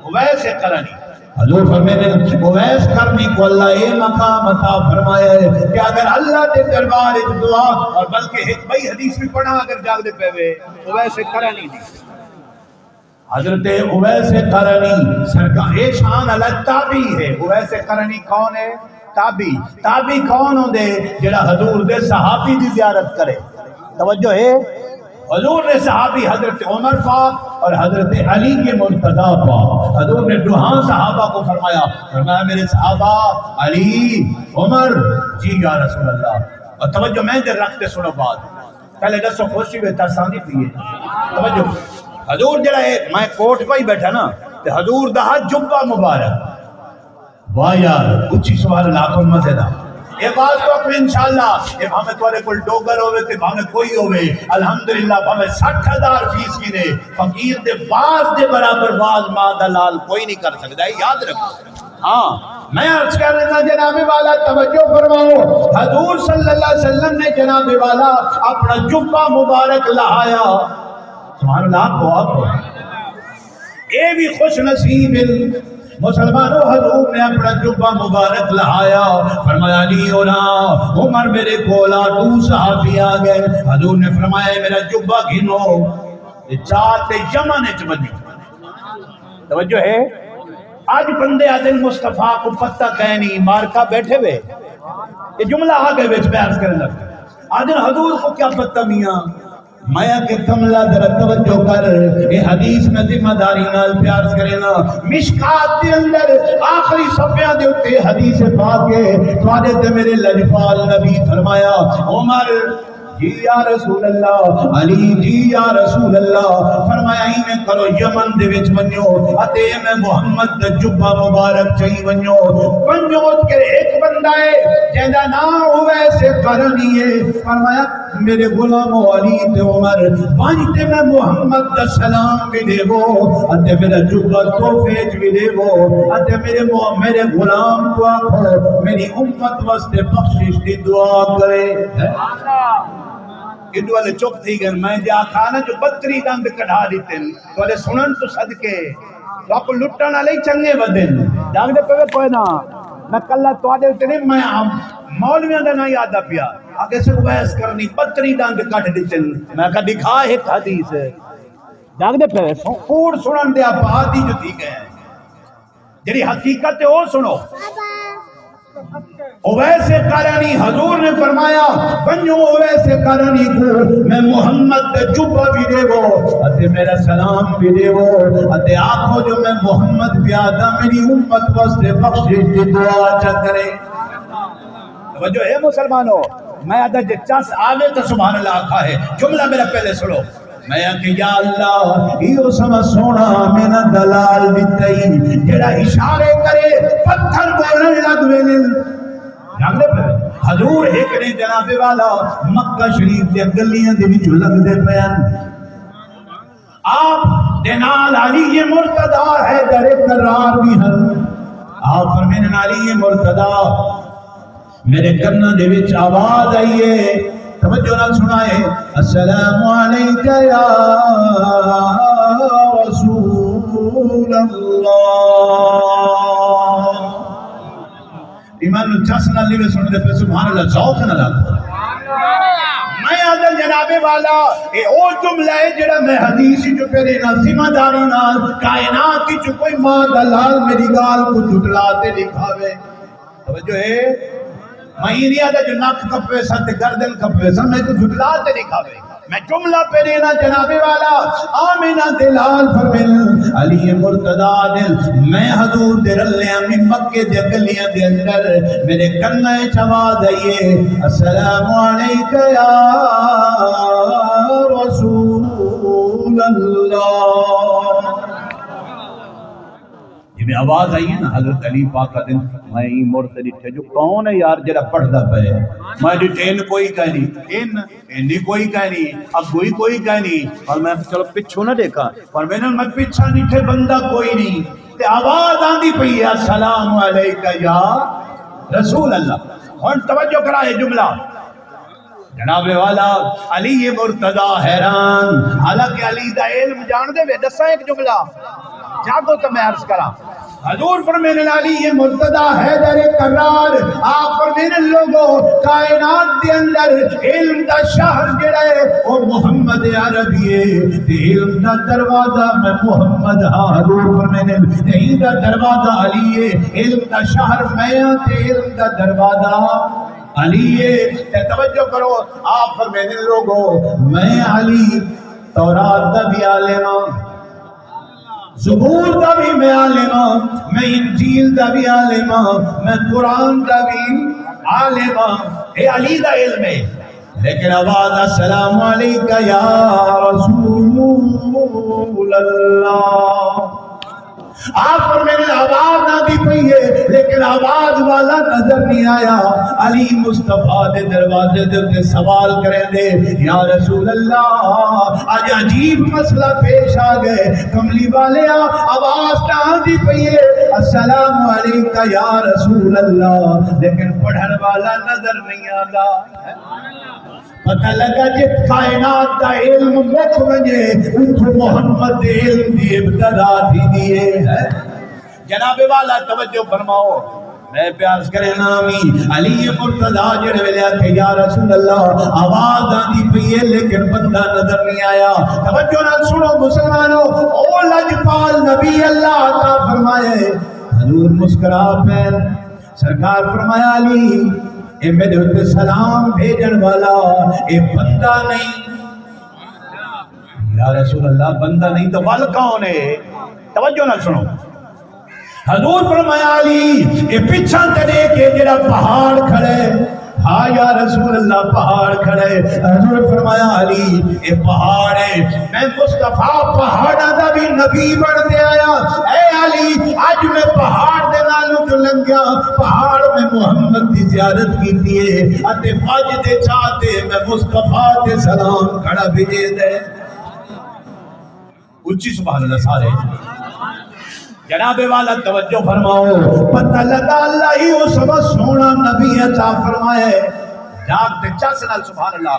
اویس قرنی۔ حضور فرمیندے، اویس قرنی کو اللہ اے مقام عطا فرمایا ہے کہ اگر اللہ دے دربار وچ دعا، اور بلکہ ہک ٻئی حدیث بھی پڑھاں اگر جاڳدے پئے وے، اویس قرنی دی۔ حضرت اویس قرنی سرکار، اے شان والا تابعی ہے۔ اویس قرنی کون ہے؟ تابعی۔ تابعی کون ہوندے؟ جڑا حضور دے صحابی دی زیارت کرے۔ توجہ ہے؟ حضور نے صحابی حضرت عمر پاک اور حضرت علی کے مرتضی پاک، حضور نے ݙوہاں صحابہ کو فرمایا، فرمایا، میرے صحابہ علی، عمر، جی یا رسول اللہ۔ اور توجہ میں دے رکھ تے سنو بات۔ پہلے ݙسو خوشی وچ ترساندی پئی ہے۔ توجہ۔ حضور جڑا ہے، میں کوٹ پائی بیٹھا نا، تے حضور دا ہا جبہ مبارک۔ واہ یار، اچھی سبحان اللہ آکھو مزے دا۔ اے بات تو اپنے انشاءاللہ، اے بھاویں تہاݙے کول ڈوگر ہوے تے بھاویں کوئی ہوے، الحمدللہ، بھاویں سٹھ ہزار فیس گھنے، فقیر دے باز دے برابر باز ماں دا لال کوئی نہیں کر سکدا، اے یاد رکھو۔ ہاں، میں عرض کر رہا جناب والا توجہ فرماؤ، حضور صلی اللہ علیہ وسلم نے جناب والا اپنا جبہ مبارک لہایا۔ سبحان اللہ، بہت بہت۔ اے بھی خوش نصیب ہیں۔ مسلمانوں، حضور نے اپنا جبہ مبارک لہایا، فرمایا، علی ہوراں، عمر میرے کول آ، ݙو صحابی آ گئے۔ حضور نے فرمایا، میرا جبہ گھنو، تے چا تے یمن وچ ونڄو۔ توجہ ہے؟ اڄ بندے آدھن مصطفیٰ کو پتہ کائنی، مارکا بیٹھے وے۔ یہ جملہ آ گئے وچ میں عرض کرن لگا۔ آدھن حضور کو کیا پتہ میاں؟ میں کہ کملا ذرا توجہ کر، اے حدیث میں ذمہ داری نال پیار کرے نا۔ مشکات دے اندر آخری صفحہ دے اُتے حدیث پاک ہے، تواڈے تے میرے لجپال نبی فرمایا، عمر، جی یا رسول اللہ، علی، جی یا رسول اللہ۔ فرمایا، ایویں کرو، یمن دے وچ ونجو اتے میں محمد دا جبہ مبارک چئی ونجو۔ ونجو تے ایک بندہ ہے جیندا نام اویس قرنی ہے۔ فرمایا، میرے غلامو علی تے عمر، ونج تے میں محمد دا سلام بھی ݙیوو، اتے میرا جبہ تحفے وچ بھی ݙیوو، اتے میرے مو-، میرے غلام کو آکھو، میری امت واسطے بخشش دی دعا کرے۔ ایݙو والے چپ تھی ڳئے، میں جے آکھاں نا جو بتری ݙند کڈھا ݙتن، تہاݙے سݨݨ توں صدقے، تہاکوں لٹݨ والے ہی چنڳے ودن۔ جاڳدے پئے کوئی نہ، میں کلھا تہاݙے اُتے نہیں، میں عام مولویاں دا ناں یاد آ پیا۔ آکھے سے اویس قرنی بتری ݙند کڈھ ݙتن۔ میں کہا، ݙکھا ہک حدیث۔ جاڳدے پئے سو، کوڑ سݨݨ دے آپ عادی جو تھی ڳئے۔ جڑی حقیقت ہے، او سݨو۔ اویس قرنی، حضور نے فرمایا، ونجو اویس قرنی کو میں محمد دے جبہ بھی ݙیوو، اتے میرا سلام بھی ݙیوو، اتے آکھو جو میں محمد پیا آہداں، میری امت واسطے بخشش دی دعا چا کرے۔ توجہ ہے مسلمانو، میں آہداں جے چس آوے تو سبحان اللہ آکھا ہے۔ جملہ میرا پہلے سݨو۔ میں آکھیا، یا اللہ، ایہو سوا سوہݨا مینا دلال ݙتا ای، جیڑھا اشارے کرے، پتھر ٻولݨ لڳ ویندن۔ جاڳدے پئے؟ حضور ہک ݙینہہ جناب والا مکہ شریف دیاں ڳلیاں دے وچوں لنگھدے پئے ہن۔ آپ دے نال علی مرتضیٰ حیدر کرار وی ہن۔ آپ فرمیندن، علی مرتضیٰ، میرے کناں دے وچ آواز آئی ہے، توجہ نال سݨائے، السلام علیک یا رسول اللہ۔ ایمان نال چس نال نہیں سݨدے پئے، سبحان اللہ، ذوق نال آکھو۔ میں آہداں جناب والا، اے او جملہ ہے جڑا میں حدیث وچ پڑھے نا، ذمہ داری نال کائنات وچ کوئی ماں دا لال میری ڳالھ کو جھٹلا تے ݙکھاوے۔ توجہ ہے؟ میں ایں نہیں آہدا جو نک کپے سن تے گردن کپے سن، میں تو جھٹلا تے ݙکھاوے۔ میں جملہ پہ ݙینا جناب والا، آمنہ دے لال فرمیندن، علی مرتضیٰ دل، میں حضور دے رلیاں میں مکے دے گلیاں دے اندر، میرے کناں اچ آواز آئی ہے، السلام علیک یا رسول اللہ۔ جیویں آواز آئی ہے نا، حضرت علی پاک آہدن، میں ایں مڑ تے ݙٹھے جو کون ہے یار جیڑھا پڑھدا پئے؟ میں ݙٹھے ان کوئی کائنی، ان، ان کوئی کائنی، اڳوں ہی کوئی کائنی۔ اور میں چلو پچھوں نہ ݙیکھاں، پر میں میں پچھاں ݙٹھے بندہ کوئی نہیں۔ تے آواز آندی پئی ہے، السلام علیک یا رسول اللہ۔ ہݨ توجہ کرا اے جملہ۔ جناب والا، علی مرتضیٰ حیران، حالانکہ علی دا علم جان دے وے، ݙساں ہک جملہ، جاگو تے میں عرض کراں۔ حضور فرمیندن، علی مرتضیٰ حیدر کرار، آپ فرمیندن، لوگو، کائنات دے اندر علم دا شہر جڑا ہے، او محمد عربی ہے، تے علم دا دروازہ میں محمد ہاں۔ حضور فرمیندن، تے علم دا دروازہ علی ہے، علم دا شہر میں ہاں، تے علم دا دروازہ علی ہے۔ تے توجہ کرو، آپ فرمیندن، لوگو، میں علی تورات دا بھی عالم ہاں، زبور دا بھی میں عالم ہاں، میں انجیل دا بھی عالم ہاں، میں قرآن دا بھی عالم ہاں۔ اے علی دا علم ہے۔ لیکن آواز، السلام علیک یا رسول اللہ۔ آپ فرمیندن، آواز آندی پئی ہے، لیکن آواز والا نظر نہیں آیا۔ علی مصطفیٰ دے دروازے دے اُتے سوال کریندے، یا رسول اللہ، اڄ عجیب مسئلہ پیش آ ڳئے۔ کملی والیا، آواز تاں آندی پئی ہے، السلام علیک یا رسول اللہ، لیکن پڑھݨ والا نظر نہیں آندا۔ پتہ لڳا جے کائنات دا علم مک ونڄے، اتھوں محمد دے علم دی ابتدا تھیندی ہے۔ جناب والا توجہ فرماؤ، میں پیا عرض کرینا وی، علی مرتضیٰ جڑے ویلے آکھے، یا رسول اللہ، آواز آندی پئی ہے لیکن بندہ نظر نہیں آیا۔ توجہ نال سنو مسلمانو، او لجپال نبی اللہ عطا فرمائے، حضور مسکرا پئے۔ سرکار فرمایا، علی، اے میرے اُتے سلام بھیجݨ والا، اے بندہ نہیں۔ یا رسول اللہ، بندہ نہیں تو ول کون ہے؟ توجہ نال سنو۔ حضور فرمایا، علی، اے پچھاں تے ݙیکھ کے جڑا پہاڑ کھڑے۔ ہاں یا رسول اللہ، پہاڑ کھڑے۔ حضور فرمایا، علی، اے پہاڑ ہے، میں مصطفیٰ پہاڑاں دا بھی نبی بݨ تے آیا۔ اے علی، اڄ میں پہاڑ دے نالوں جو لنگھیا، پہاڑ میں محمد دی زیارت کیتی ہے، اتے فج دے چا تے میں مصطفیٰ تے سلام کھڑا بھیجے دے۔ اچی سبحان اللہ سارے۔ جناب والا توجہ فرماؤ، پتہ لگا اللہ ہی اس وقت سونا نبی عطا فرمائے۔ جاگ تے چس نال سبحان اللہ۔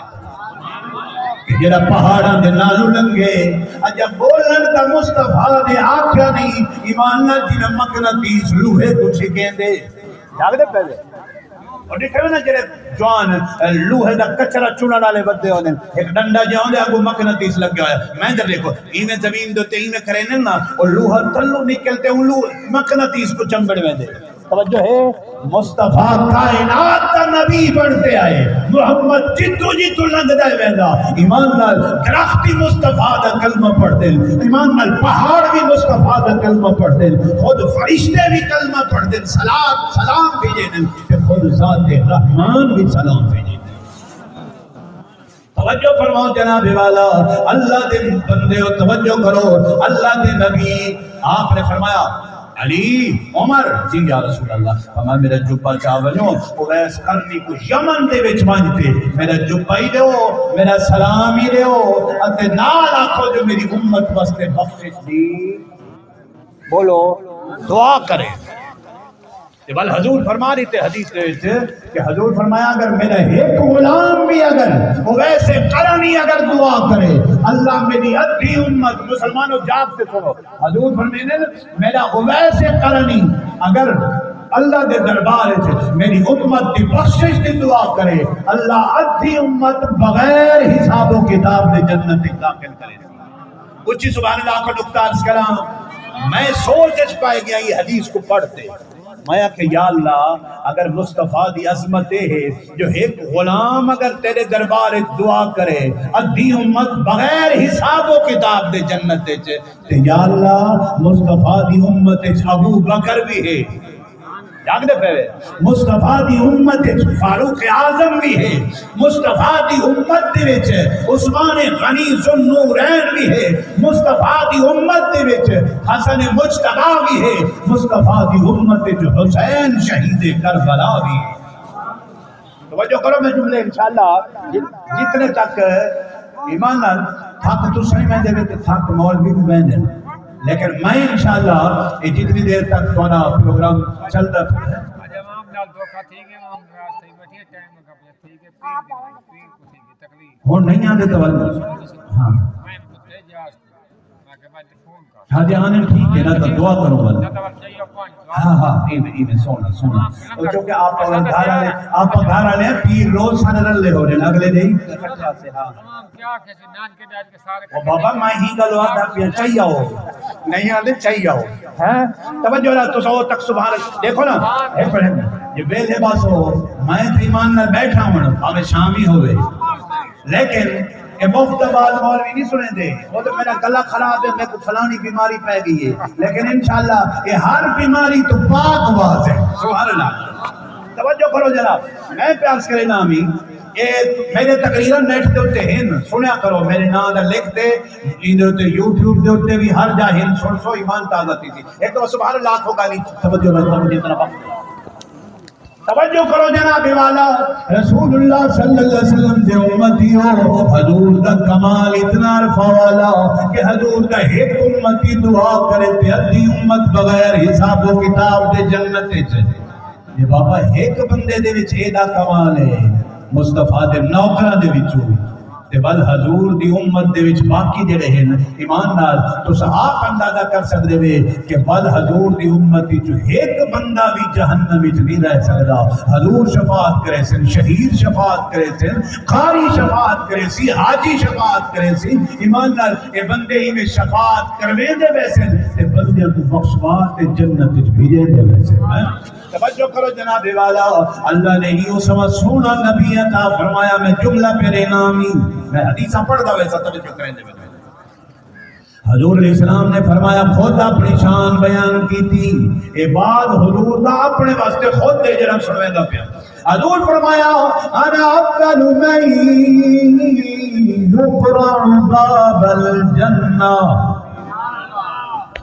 کہ جڑا پہاڑاں دے نالوں لنگھے، اجا بولن دا مصطفیٰ نے آکھیا نہیں، ایمان نال جنہاں مقناطیس لوہے کوں چھکیندے۔ جاگ دے پہلے۔ اور ݙٹھے ہوئے نا جڑے جوان، اے، لوہے دا کچرا چݨݨ والے بندے ہوندے، ہک ݙنڈا جیہا ہوندے، اڳوں مقناطیس لڳا ہویا۔ میں ادھر ݙیکھو، ایویں زمین دے اُتے ایویں کریندے نا، او لوہا تلوں نکل تے اوں لوہ، مقناطیس کوں چنبڑ ویندے۔ توجہ ہے؟ مصطفیٰ کائنات دا نبی بݨ تے آئے۔ محمد جتھوں جتھوں لنگھدا ہے ویندا۔ ایمان نال درخت وی مصطفیٰ دا کلمہ پڑھدے، ایمان نال پہاڑ وی مصطفیٰ دا کلمہ پڑھدے، خود فرشتے وی کلمہ پڑھدے، صلات سلام بھیجیندے تے خود ذات رحمان وی سلام بھیجیندے۔ توجہ فرماؤ جناب والا، اللہ دے بندے ہو، توجہ کرو، اللہ دے نبی آپ نے فرمایا، علی، عمر، جی یا رسول اللہ، فرمایا، میرا جبہ چا ونڄو، اویس قرنی کوں یمن دے وچ ونڄ تے میرا جبہ ہی ݙیو، میرا سلام ہی ݙیو، اتے نال آکھو جو میری امت واسطے بخشش دی، بولو، دعا کرے۔ تے ول حضور فرما ݙتے حدیث دے وچ کہ حضور فرمایا، اگر میرا ہک غلام بھی اگر اویس قرنی اگر دعا کرے، اللہ میری ادھی امت، مسلمانوں جاگ تے سنو، حضور فرمیندے، میرا اویس قرنی اگر اللہ دے دربار وچ میری امت دی بخشش دی دعا کرے، اللہ ادھی امت بغیر حساب و کتاب دے جنت وچ داخل کرے۔ اچی سبحان اللہ آکھو، نقطہ عرض کراں۔ میں سوچ اچ پائے گیا یہ حدیث کو پڑھ تے۔ میں آکھیا، یا اللہ، اگر مصطفیٰ دی عظمت اے ہے جو ہک غلام اگر تیرے دربار اچ دعا کرے، ادھی امت بغیر حساب و کتاب دے جنت اچ، تے یا اللہ، مصطفیٰ دی امت اچ ابو بکر بھی ہے، جاگ دے پے، مصطفیٰ دی امت اچ فاروق اعظم بھی ہے، مصطفیٰ دی امت دے وچ عثمان غنی ذوالنورین بھی ہے، مصطفیٰ دی امت دے وچ حسن مجتبیٰ بھی ہے، مصطفیٰ دی امت وچ حسین شہید کربلا بھی ہے۔ توجہ کرو، میں جملے انشاءاللہ جت-، جتنے تک ایمان نال تھک تساں ہی ویندے وے تے تھک مولوی بھی ویندے، لیکن میں انشاءاللہ یہ جتنی دیر تک تھوڑا پروگرام چلدا پیا ہے۔ ہن نہیں آندے تو ول-، ہاں۔ ہاں جی، آنے ٹھیک ہے نا، تو دعا کرو ول۔ ہاں، ہاں، ایویں، ایویں، سونا، سونا۔ او کیونکہ آپ گھر والے، آپ گھر والے ہیں، پیر روز سارے رلے ہو رہے ہیں، اگلے دن۔ او بابا، میں ہی گل آندا پیا، چاہیے ہو۔ نہیں آندے، چاہیے ہو۔ ہیں؟ توجہ نال تساں او تک سبحان اللہ۔ دیکھو نا، ایک منٹ۔ یہ ویلے بس ہو، میں تے ایمان نال بیٹھا ہوں، بھاویں شام ہی ہوئے۔ لیکن اے مفت آباد مولوی نہیں سنیندے۔ او تے میرا گلا خراب ہے، میرے کو فلانی بیماری پے گئی ہے۔ لیکیں انشاءاللہ اے ہر بیماری تو پاک باز ہے۔ سبحان اللہ۔ توجہ کرو جناب، میں پیاس کرے نامی، اے میرے تقریراں نیٹ دے اُتے ہن، سنیا کرو، میرے ناں دا لکھ تے، ایندے اُتے یوٹیوب دے اُتے بھی ہر جا ہن، سن سو، ایمان تازہ تھی سی۔ ایک تو سبحان اللہ آکھو گالی، توجہ نال، توجہ نال۔ توجہ کرو جناب والا، رسول اللہ صلی اللہ علیہ وسلم دے امتی ہو، حضور دا کمال اتنا عرفہ والا کہ حضور دا ایک امتی دعا کرے تے ادھی امت بغیر حساب و کتاب دے جنت وچ۔ جے بابا ایک بندے دے وچ اے دا کمال ہے، مصطفیٰ دے نوکراں دے وچوں، تے ول حضور دی امت دے وچ باقی جڑے ہن، ایمان نال تساں آپ اندازہ کر سکدے وے کہ ول حضور دی امت وچ ہک بندہ وی جہنم وچ نہیں رہ سکدا۔ حضور شفاعت کریسن، شہید شفاعت کریسن، قاری شفاعت کریسی، حاجی شفاعت کریسی۔ ایمان نال اے بندے ایویں شفاعت کرویندے ویسن تے بندیاں کوں بخشوا تے جنت وچ بھیجیندے ویسن۔ توجہ کرو جناب والا، اللہ نے ایہو سوا سوہنا نبی عطا فرمایا۔ میں جملہ پہ ݙینا ہاں، میں حدیثاں پڑھدا ویسا، توجہ کریندے ویسا۔ حضور علیہ السلام نے فرمایا، خود اپنی شان بیان کیتی۔ اے بعد حضور دا اپنے واسطے خود دے جڑا سنویندا پیا۔ حضور فرمایا، انا اول من یقرع باب الجنہ۔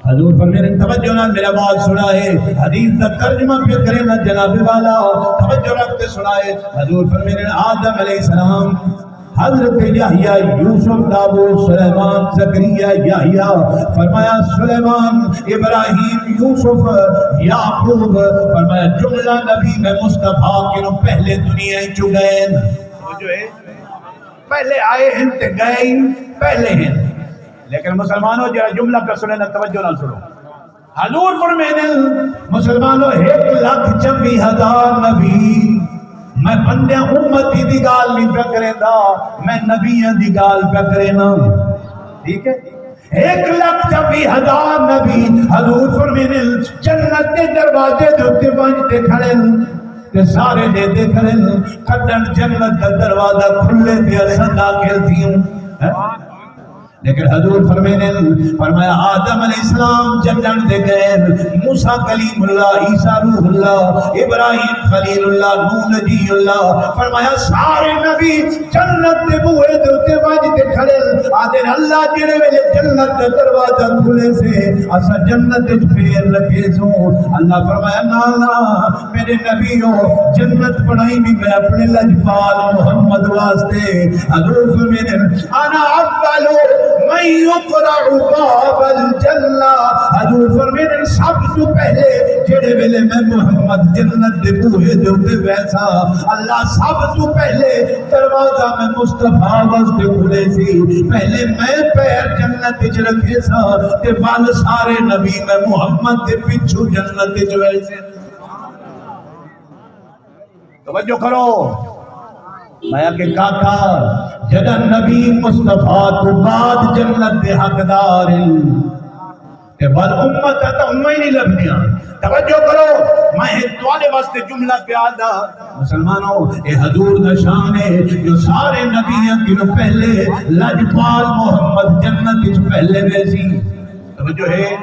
حضور فرمیندے، توجہ نال میرا بات سنائے، حدیث دا ترجمہ پیا کرینداں جناب والا، توجہ رکھ تے سنائے۔ حضور فرمیندے، آدم علیہ السلام، حضرت یحییٰ، یوسف، داؤد، سلیمان، زکریا، یحییٰ، فرمایا سلیمان، ابراہیم، یوسف، یعقوب، فرمایا جملہ نبی میں مصطفیٰ کنوں پہلے دنیا چ ڳئے۔ توجہ ہے؟ پہلے آئے ہن تے ڳئے ہن، پہلے ہن۔ لیکن مسلمانوں، جڑا جملہ پیا سݨے نا، توجہ نال سݨو۔ حضور فرمیندے، مسلمانوں، ہک لکھ چوی ہزار نبی، میں بندیاں امتی دی ڳالھ نہیں پیا کریندا، میں نبیاں دی ڳالھ پیا کرینا۔ ٹھیک ہے؟ ہک لکھ چوی ہزار نبی، حضور فرمیندے، جنت دے دروازے دے اُتے ونڄ تے کھڑے ہن۔ تے سارے ݙیہدے کھڑے ہن، کݙݨ جنت دا دروازہ کھلے تے اساں داخل تھیوں۔ ہیں؟ لیکن حضور فرمیندے، فرمایا، آدم علیہ السلام جنت دے ڳئے، موسیٰ کلیم اللہ، عیسیٰ روح اللہ، ابراہیم خلیل اللہ، نوح نجی اللہ، فرمایا سارے نبی جنت دے بوہے دے اُتے ونڄ تے کھڑے، آہدے، اللہ جیڑھے ویلے جنت دا دروازہ کھلے سے، اساں جنت وچ پیر رکھے سوں۔ اللہ فرمایا، نہ، نہ، میرے نبیو، جنت بݨائی بھی میں اپنے لجپال محمد واسطے۔ حضور فرمیندے، انا اول من یقرع باب الجنہ۔ حضور فرمیندے، سب توں پہلے جیڑھے ویلے میں محمد جنت دے بوہے دے اُتے ویساں، اللہ سب توں پہلے دروازہ میں مصطفیٰ واسطے کھلے سی۔ پہلے میں پیر جنت وچ رکھے ساں تے ول سارے نبی میں محمد دے پچھوں جنت وچ ویسے۔ توجہ کرو، میں کہ کاکا، جݙاں نبی مصطفیٰ تو بعد جنت دے حقدار ہیں، تے ول امت تاں اونویں نہیں لبھدیاں۔ توجہ کرو، میں ہک تہاݙے واسطے جملہ پیا آہدا۔ مسلمانو، اے حضور دا شان ہے جو سارے نبیاں کنوں پہلے لجپال محمد جنت وچ پہلے ویسی۔ توجہ ہے؟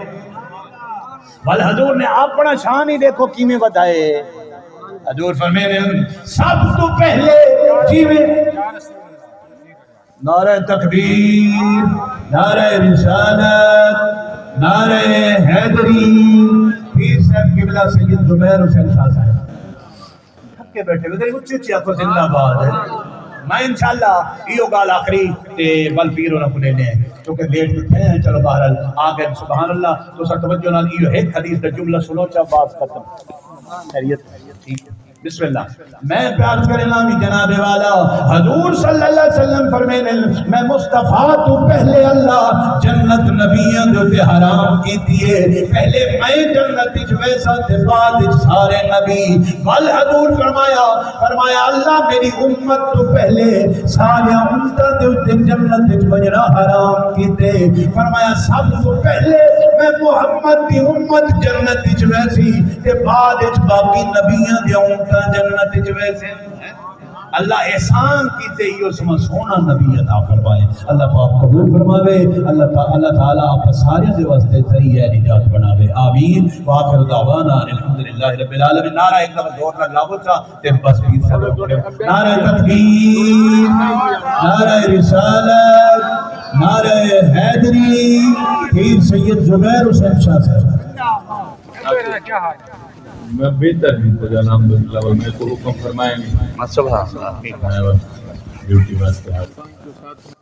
ول حضور نے اپݨا شان ہی ݙیکھو کیویں ودھائے۔ حضور فرمیندے ہن، سب توں پہلے جیویں نعرہ تکبیر، نعرہ رسالت، نعرہ حیدری، پیر صاحب قبلہ سید زبیر حسین شاہ صاحب۔ تھکے بیٹھے ہوئے، ذرا اچھی اچھی آکھو، زندہ باد۔ میں انشاءاللہ ایہو ڳالھ آخری تے ول پیر ہوراں کوں ݙیندے ہیں، کیونکہ لیٹ تھے ہیں۔ چلو بہرحال آ گئے، سبحان اللہ۔ تساں توجہ نال ایہو ہک حدیث دا جملہ سنو، چا بات ختم۔ خیریت؟ ٹھیک ہے۔ بسم اللہ۔ میں پیار کرنا بھی جناب والا، حضور صلی اللہ علیہ وسلم فرمیندے، میں مصطفیٰ تو پہلے اللہ جنت نبیاں دے اُتے حرام کیتی ہے۔ پہلے میں جنت وچ ویسا تے بعد وچ سارے نبی۔ ول حضور فرمایا، فرمایا، اللہ میری امت تو پہلے سارے امتاں دے اُتے جنت وچ ونڄݨا حرام کیتے۔ فرمایا، سب تو پہلے میں محمد دی امت جنت وچ ویسی تے بعد وچ باقی نبیاں دیاں امتاں جنت وچ ویسن۔ اللہ احسان کیتے، ایہو سما سوہݨا نبی عطا فرمائے۔ اللہ پاک قبول فرماوے۔ اللہ تعالیٰ، اللہ تعالیٰ آپ سارے دے واسطے ذریعہ نجات بناوے۔ آمین۔ وآخر دعوانا ان الحمد للہ رب العالمین۔ نعرہ ایک دفعہ زور نال لاوو چا تے بس پیر صاحب۔ نعرہ تکبیر، نعرہ رسالت، نعرہ حیدری، پیر سید زبیر حسین شاہ صاحب۔ میں بہتر ہی پوجا، الحمدللہ، اور میں کو حکم فرمائیں گے۔ سبحان اللہ۔ میں بس ڈیوٹی واسطے آیا۔